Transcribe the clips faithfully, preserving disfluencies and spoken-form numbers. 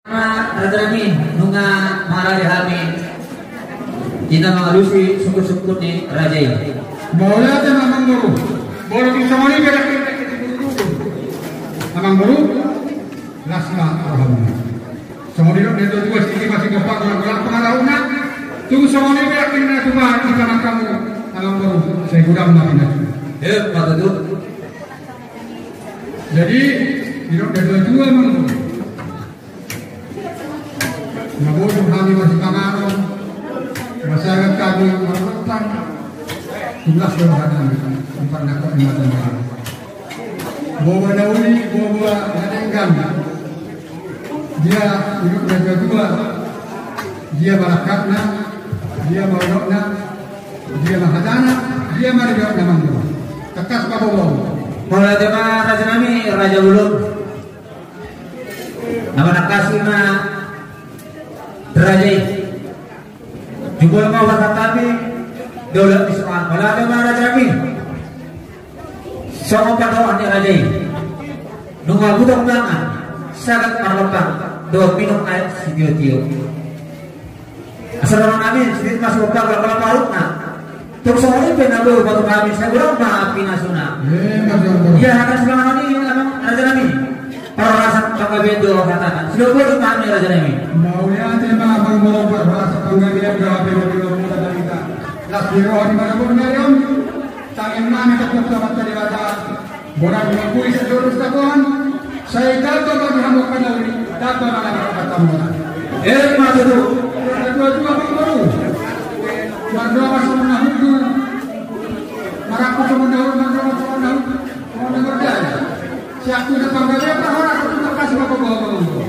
Raja nami, nunga mangalehon hami, ina mangalusi sungkun-sungkun ni raja i. Mauliate ma amangboru. Boru, tung songon i pe nangkin amangboru. Las ma rohamu. Songon i do na tua-tua, sititi ma sigompa, golang-golang pangarahutna. Tung songon i pe nangkin na tupa di tangan hamu, amangboru. Sai godang ma pinasu. Eh, patut. Jadi, didok na tua-tua, amangboru. Na boi hami masipanganon, masagat hami marlotang, tulas do roha nami, umpan na kok di mata nami. Boha na uli, boha na denggan. Dia didok na tua-tua, dia ma langkatna, dia ma unokna, dia ma hatana, dia ma nidokna, amangboru. Tangkas ma boha. Mauliate ma raja nami, raja bolon. Na manangkasi ma raja i. Jumolo ma hupasahat hami daulat ni suman. Mauliate ma raja nami. Songon pandohan ni raja i. Nunga butok mangan, sagat marlotang, dohot minum aek sitio-tio. Asa roha nami, sititi ma sigompa, golang-golang pangarahutna. Tung songon i pe na boi patupa hami, sai godang ma pinasuna. Eh, ma tutu. Ia hata sipanganon i, amang raja nami. Parhorasan panggabean do hatana. Sidok boi ma hami raja nami. Mauliate ma amangboru, parhorasan panggabean do hape na boi patupa hami. Las ni roha di mata boru nari on. Tangiang nami tongtong tu Amanta Debata. Borat mangkui sadurus tapoan, sai tamba ma di hamu angka na uli, tamba ma na marhatamora. Eh, ma tutu. Tua-tua, amangboru. Mardongan songon na hundul. Marangkup songon na hundul, mardongan songon na hundul. Songon na mardongan. Siak tu na panggabean, parhorasan, tangkas ma boha, amangboru.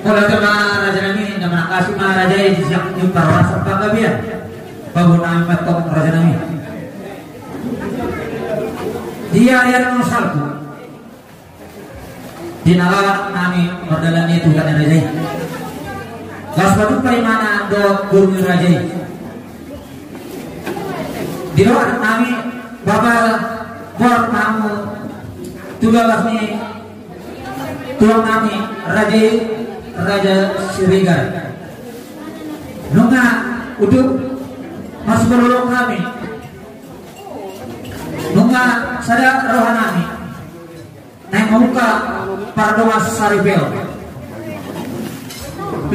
Mauliate ma raja nami, na manangkasi ma raja i, siak tu parhorasan panggabean. Paboa nami ma tong raja nami. Dia ia na salpu. Di na laho nami mardalan i tu huta ni raja i. Laos patupa imana dohot boru ni raja i. Didokkon nami, bapa, boan ma hamu tu bagas ni tulang nami raja i, Raja Siregar. Nunga unduk masipaolo hami. Nunga sada roha nami. Naeng mamungka pardongan saripeon.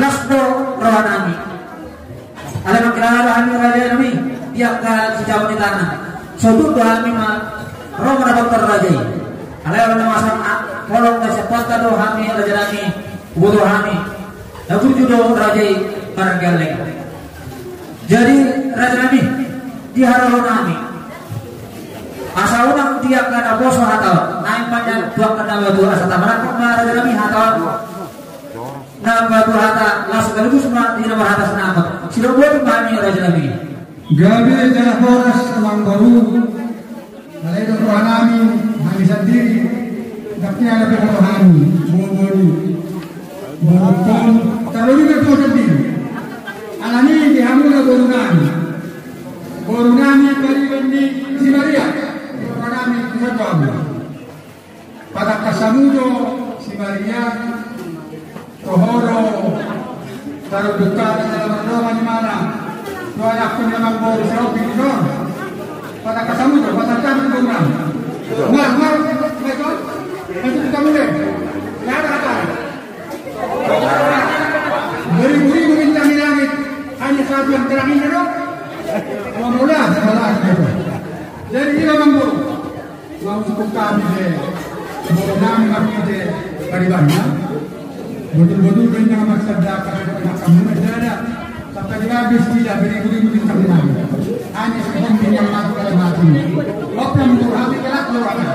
Las do roha nami. Alai mangkilala do hami raja nami di angka sijabat ni tangan. Sotung do hami ma ro mandapothon raja i. Alai ala na masa a-, holong na siapanta do hami raja nami. Uboto hami. Na burju do raja i margalleng. Jadi raja nami, di haroro nami. Asa unang di angka na poso hata on, naeng ma nian tu angka na matua, asa tamarangkok ma raja nami hata on. Na matua hata, laos sekaligus ma di na marhata sinamot. Sidok boti ma hami raja nami. Gabe jala horas amangboru. Alai didok roha nami, hami sandiri, ndang nian dope hami, boru-boru, boru pon, tarlumobi ma ho sandiri. Alani i di hamu na boru nami. Boru nami pariban ni si Maria, roha nami tu hamu. Patangkas hamu do si Maria, Toho do, taruhon do hami na mardongan imana. Tu anakkon na mangboru saotik i do. Patangkas hamu do, patangkas hamu do. Mar, mar, mar, mar, mar, mar, mar, mar. Beribu-ribu bintang di langit, hanya satu yang terang, inna do. Mauliate, mauliate. Jadi, i ma amangboru. Laos hami be, boru nami marhite paribanna. Botul-botul do inna marsada, kamu na sada. Sampai di habis tidak beribu-ribu bintang di langit. Hanya sebelum yang mati pada mati. Apa yang menurut hati kelak keluarga.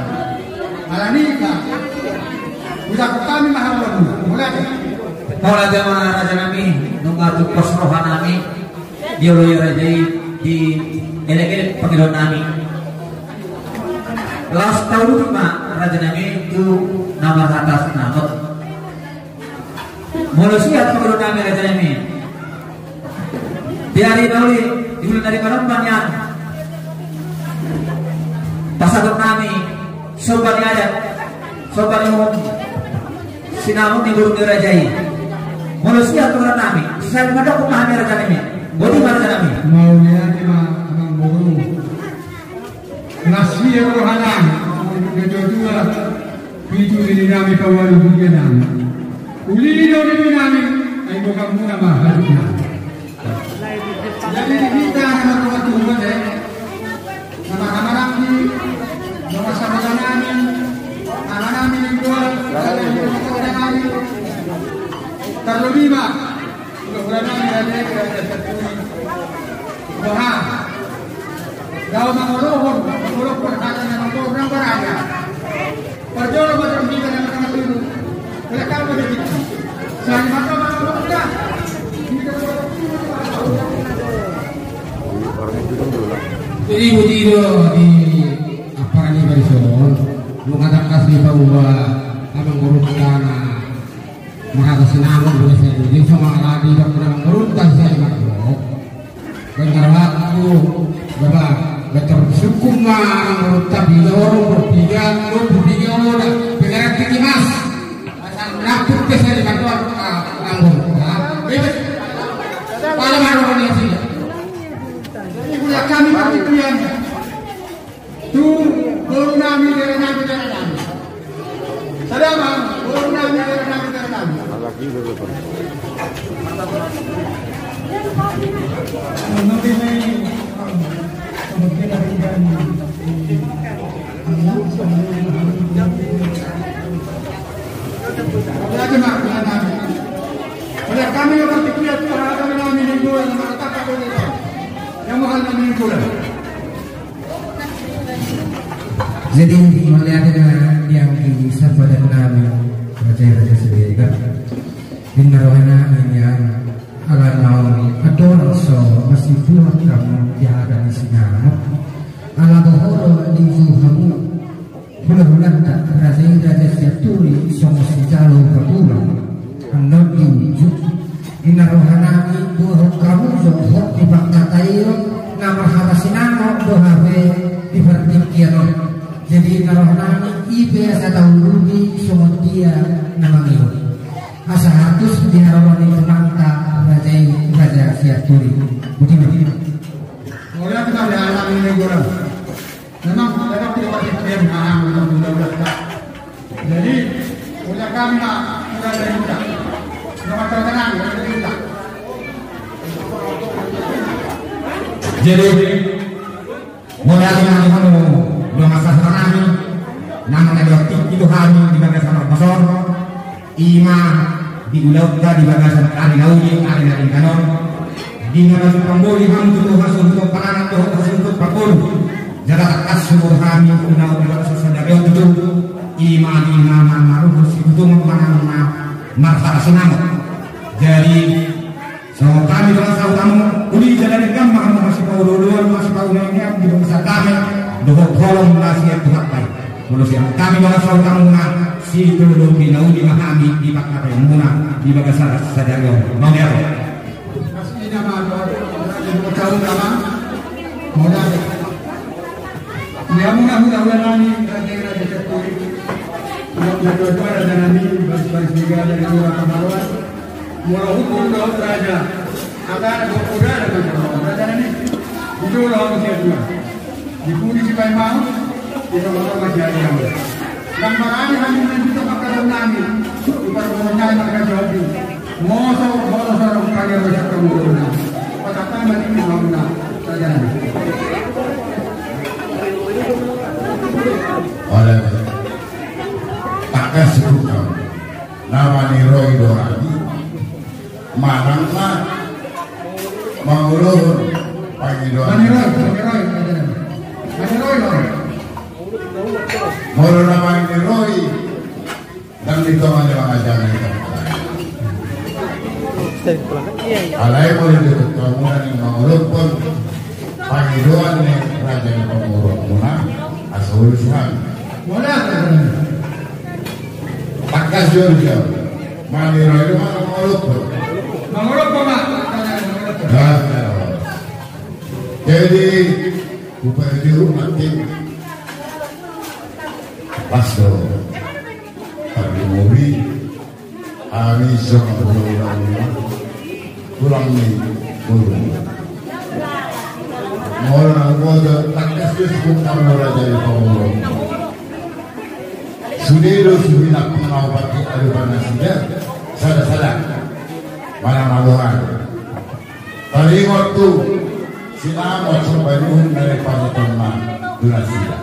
Alani i, udah kami mahal. Mulai. Mauliate ma raja nami, nunga tu pos roha nami. Di olo i raja i, di elek-elek pangidoan nami. Laos tauluti ma raja nami tu na marhata sinamot. Molo siat pangidoan nami raja nami. Di ari na uli, di bulan na rimma on ma nian. Pasahaton nami, somba ni adat, somba ni uhum. Sinamot ni boru ni raja i. Molo sian roha nami, sai mandok ma hami raja nami. Boti ma raja nami. Mauliate ma amangboru. Las ni roha nami, natuatua, pitu nini nami, paualu huria nami. Uli do nini nami, ai bogamuna ma haduk nami. Jadi di hita na marroha Tuhan, eh. Na marhamaranggi, dongan saroja nami, ama nami Nainggolan, tarlumobi ma hulahula nami Raja i, Raja Sianturi. Boha? Dao mangolohon, mangolohon hata na mangkornang baraja. Parjolo ma di hita na marhamaranggi. Oleh kamu jadi. Saya mata mana muda. Jadi boti do di aparan ni bariso on, nunga tangkas dipaboa amangborunta na marhata sinamot do sai, di songon na didok amangborunta sai mandok. Baen ma rohangku, baba, baen tarsungkun ma amangborunta, piga horong, piga lombu, piga oda, piga ranting ni mas. Asa nampuk pe sai mandok, ah, amangborunta. Bebe. Pala ma roha ni asi. Jadi kuliah kami berpikiran. Tu boru nami, dera nami, dera nami. Sada ma, boru nami, dera nami, dera nami. Oleh kami yang berpikiran, Tuhan, kami nami, Nainggolan, mengatakan oleh Tuhan. Yang mahal nami, Nainggolan. Jadi, mauliate ma di anggi sahabat nami, raja-raja sendiri kan. Di na roha nami nian, ala naung adong so masibuat hamu di hata ni sinamot. Ala bohoro di tu hamu. Hulahulanta raja i, Raja Sianturi, songon sijalo patulang. Annon di ujung, di na roha nami, boha hamu jo hot di pangkataion na marhata sinamot do hape di partingkian on. Jadi na roha nami, i pe asa tauluhon songon dia na mangihut. Asa hatus di haroro ni tumangka raja i, Raja Sianturi. Boti ma. Mauliate ma di hami Nainggolan. Memang dapat kita pastikan hahang ulang muda-muda. Jadi, ulang kami ma, ulang dari muda. Nomor terkenal dari muda. Jadi, mauliate ma di hamu dongan sahuta nami, na mangadopi tu hami di bagasan ombas on. I ma di ulaonta di bagasan ari na uli, ari na denggan on. Di na baju pamboli hamu tutu, hasuhuton panganan dohot hasuhuton pamboli. Jala tangkas sumur hami unang di bagasan sadari on tutu. I ma di na mangaruhon sibutongan manang na marhata sinamot. Jadi, songon hami dongan sahuta muna, uli jala denggan ma hamu masipaolo-oloan, masipaolo-oloan di bagasan dame dohot holong na sian Tuhanta i. Molo sian hami dongan sahuta muna, sitolopi na uli ma hami di pangkataion muna di bagasan sadari on. Mauliate. Mauliate. Di hamuna hulahula nami, raja i, Raja Sianturi. Natuatua raja nami, baris-baris nian dari Lurah Pamaroan. Molo hukum dohot raja, angka na dohot poda na dohot raja nami. Di jolo hamu sian dua. Di pudi sipaimahon, di tongotong ma sian dua. Nang marani hami manjujung pangkataion nami, di parboruon nami marga Sihombing. Molo so, molo so, molo so, molo so. Patapang ma di hamuna, raja nami. Oleh. Tangkas hukum. Na maniroi do hami. Manang ma mangulohon pangidoan. Maniroi, maniroi, maniroi. Maniroi do. Molo na maniroi, ndang di tonga ni mangajana i. Alai molo di tonga muna ni mangulohon pangidoan ni raja ni pamoruonmuna, asa ulos hami. Tangkas jo, jo. Maniroi do manang mangulohon? Mangulohon ma. Nah, jadi, upaya di rumah tim. Pas do. Tapi mobil. Hami songon hulahula, tulang ni boru. Molo na huboto, tangkas do sungkun hamu raja ni pamoruon. Sude do suhi na pangaopat i adopan nasida, sada-sada. Manang na boha. Taringot tu sinamot sian banuhon na naeng pasahaton ma tu nasida.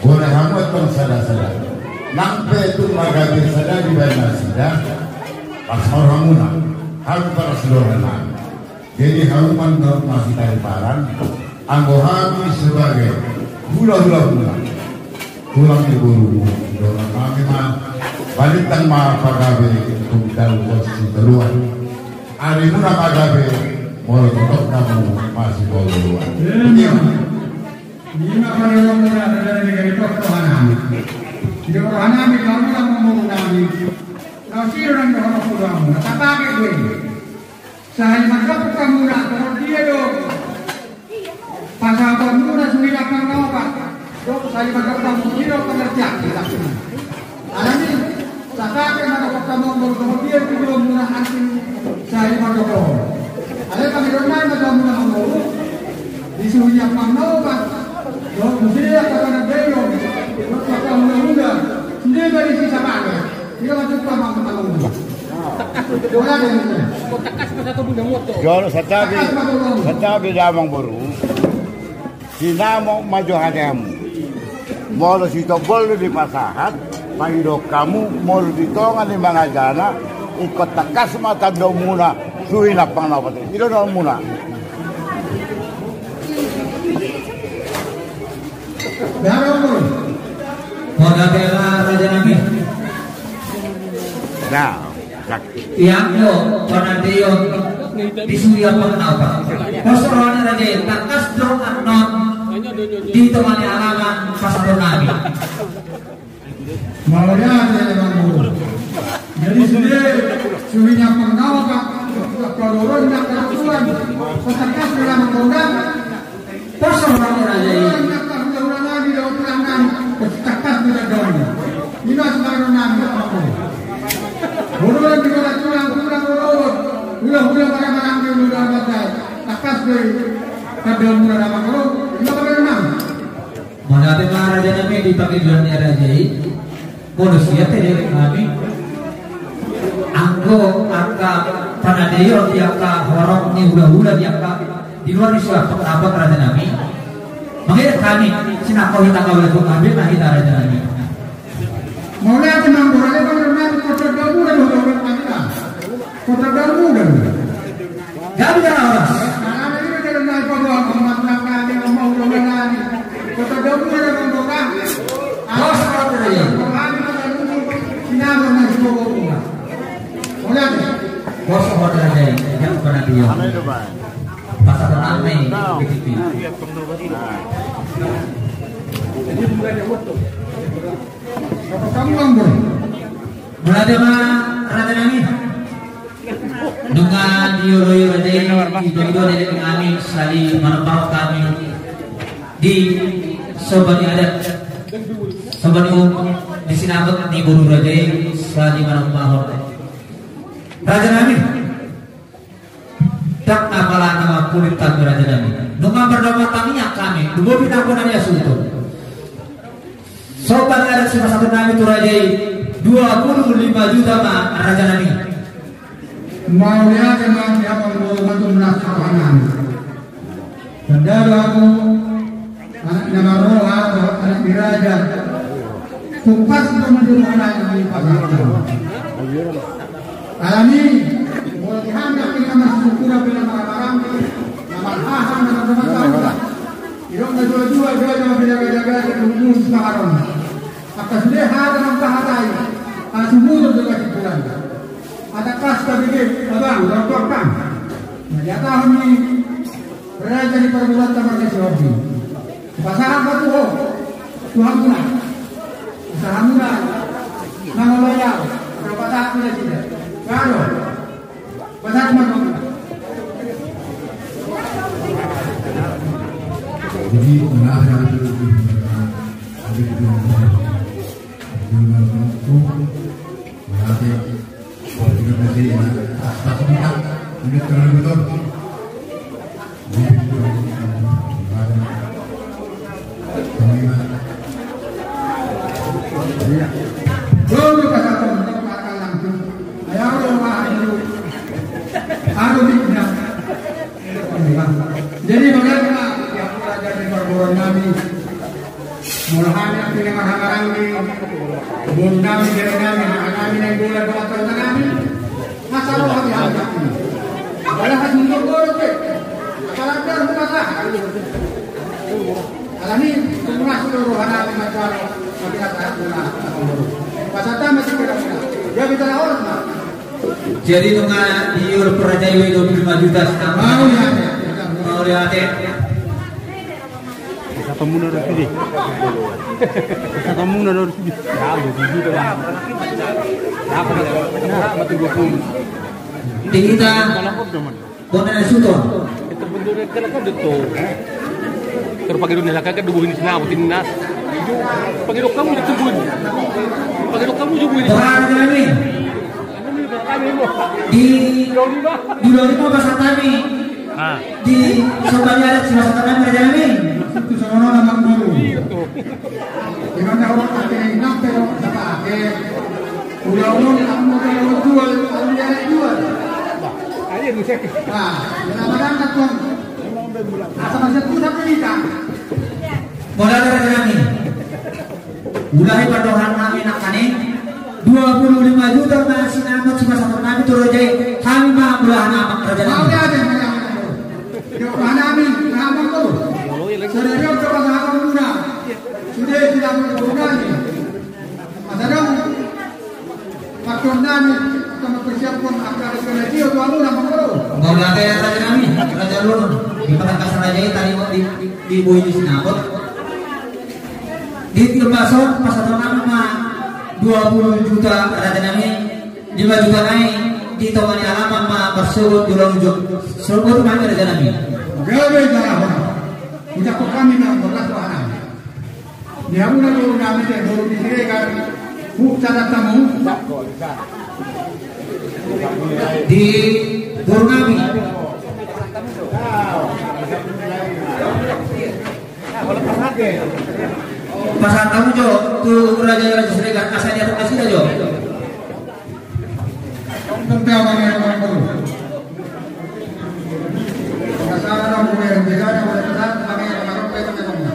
Boha hamu antong sada-sada. Nang pe tung ma gabe sada dibahen nasida, las ma rohamuna, hami paras do rohanami. Jadi hamu ma antong masitariparan, anggo hami sebagai hula-hula muna, tulang ni borumu, dohonon nami ma, balintang ma pagabe tung talu pos sitaluan. Arimuna ma gabe, molo tongtong hamu masitolu-toluan. Ima. Ima panayanmuna, raja nami, gabe pos rohanami. Di rohanami, hamu na mamboru nami. Laos i do na dohonon hamu, na tapake do i. Sahali mandok hamuna, torop dia do pasahatonmuna suhi na pangaopat. Dohot sahali mandok hamu, i do pengertian. Alani, sasada mandok hamu, torop dia do hamuna anti sahali mandok hamu. Alai pangidoan nami ma tu hamuna, hamu di suhi na pangaopat. Dohot muse angka panandaion, dohot angka hula-hula. Sude ma disi sapake. Ira ma jumpa ma angka hula-hula. Jolo, santabi, santabi damang boru. Sinamot ma jo hatamu. Molo sitombol do dipasahat, mangido hamu, molo di tonga ni mangajana, ingkon tangkas ma tandomuna, suhi na pangaopat i. I do dohononmuna. Poda bela raja nami. Nah, sak- Ianggo panandaion di suhi na pangaopat. Pos roha ni raja i, tangkas do annon di tonga ni alaman pasahaton nami. Mauliate ma amang boru. Jadi sude suhi na pangaopat, padoron na karotuan, tangkas do amang boru. Pos roha ni raja i. Hula-hula nami dohot tulang nami, tangkas do tandomuna. Ima sibahenon nami, amang boru. Boru di bola tulang, tulang boru. Hula-hula pada maranggi, hula-hula pada tangkas do tandomuna, amang boru. Ima sibahenon nami. Mauliate ma raja nami di pangidoan ni raja i. Molo sian tahe hami, anggo angka panandaion di angka horong ni hula-hula di angka di luar ni suhi na pangaopat, raja nami, mangido hami, sinangkap hita, gabe na hita, raja nami. Mauliate ma amang boru, ale pangidoan nami, kota dabu na do hula-hula nami. Kota dabu na do. Gabe na horas. Pos roha ni raja i. Pos roha ni raja i. Jam panadia. Pasal tenang nih. Mauliate ma raja nami. Nunga dioloi raja i, dioloi raja i, hami sahali manombahon hami di somba ni adat, somba ni uhum, di sinamot ni boru raja i, sahali manombahon. Raja nami, ndang na pala na mampulit hami, raja nami. Nunga mardamot tangiang hami, lumobi nanggo na niasuhuton. Somba ni adat sipasahaton nami tu raja i, dua puluh lima juta ma, raja nami. Mauliate ma di amang boru, mantu melas roha nami. Tanda do ahu anak na marroha, anak ni raja. Tung pas do manjou roha nami, pas. Alani, molo di hami angka na marsyukur, angka na marhahamaranggi, na marhaha, na marhaha. Didok na jua-jua, jua-jua, jaga-jaga, tunggu sepangaron. Angka sude hata na huhatai, ala suhut do kesimpulan. Asa pas tabege, abang, dorong torkam. Na dihatahon ni raja ni parboruonta marga Sihombing. Pasahat ma tu ho, tu hamuna. Asa hamuna, na molo ia, na pasahat ma nasida. Karo. Pasahat ma tu hamuna. Jadi, menang satu. Jadi, menang satu. Jadi, menang satu. Menang satu. Jadi, bagaimana, ya, raja di perburuan kami? Molo hami na pinangarhang-arhang ni boru nami, jala nami, hami na i bola dohot tano nami. Masa roha di hami nami. Padahal hami boru pe. Apalagi harus masa. Alani, tumbuh masuk ke roha nami, masa roha. Masa roha. Masa roha. Masa roha. Jadi nunga diulahon raja i dua puluh lima juta setengah. Mau ya. Mau lihat ya. Sapa muna do sude? Sapa muna do sude? Tahu, dua puluh juta. Apa dia? Berapa tuh dua puluh? Di hita. Bona na suto. Itu bentuknya kan ada tuh. Terpakai dunia kan dua ini sinabut ini nas. Pakai dok kamu itu pun. Pakai dok kamu juga ini. Berapa ini? Di, di luar itu apa satami? Ah. Di sombali adat si masa tangan raja nami. Itu sama nama guru. Di mana orang pakai nampe orang pakai. Ulaon on, amu na jual, amu na jual. Nah, yang mana kan tuan. Asa masih tu sampai kita. Modal raja nami. Ulahi pandohan nami nangkaning dua puluh lima juta ma sinamot sipasahaton nami tu raja i, hami ma ulahan amak raja nami. Mau ya, ada yang mana? Yo, mana nami, nama tu. Sudah dia coba sama muna. Sudah tidak mau nami. Masa dong. Patron nami, atau mempersiapkan angka restoran itu, tuan lu nama tu. Mau ada raja nami, raja lu. Di patangkas raja i tadi mau di, di, di boi di sinabot. Di tiga belas on, pasahaton nami ma dua puluh juta raja nami, lima juta nai di tonga ni alaman ma marsogot di ulaon ujung. Sogot ma raja nami. Gabe jarahonon. Ucapkan kami na berlas roha nami. Di hamu na boru nami, di boru di Siregar. Buk catat kamu. Di boru nami. Pasahat hamu jo tu raja-raja Siregar, asa diatur nasida jo.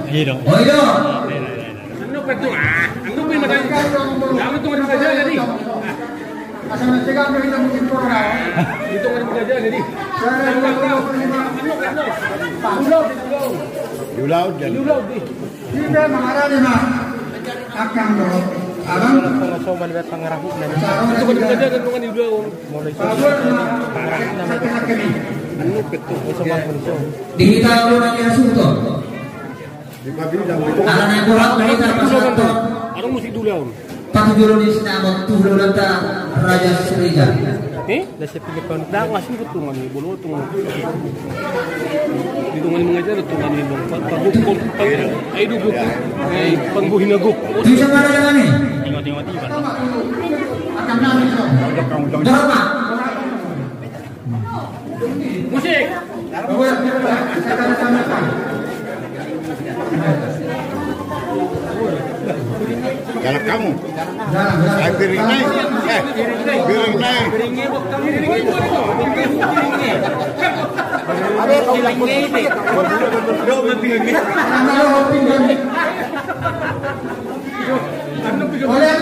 Iya dong. Oh, iya. Anu pe tu, ah, anu pe madai. Anu tu madai jadi. Asa na cegah pe hita mungkin program. Itu kan bisa jadi. Di ulaon jadi. Di ulaon di. Hita mangarani ma. Akan do. Abang. Kalau soman buat pangarahut na. Itu kan bisa jadi, itu kan di ulaon. Mulai soman. Pangarahut na. Anu pe tu. Soman pun soman. Di hita ulaon na dia suto. Ala na i borat ma hita pasahaton. Adong musik di ulaon. Patujolo ni sinamot tu hulahulanta Raja Siregar. Eh? Dasi pinggir pang dang asli betul ngani bolo tu. Di tonga ni mengajar tu ngani bang. Panggu pang pang. Ai dugu. Ai panggu hinagu. Bisa mana dengan ni? Tengok tengok tiba. Akan nami so. Borat ma. Musik. Galak kamu. Eh, piring nai. Eh, piring nai. Oleh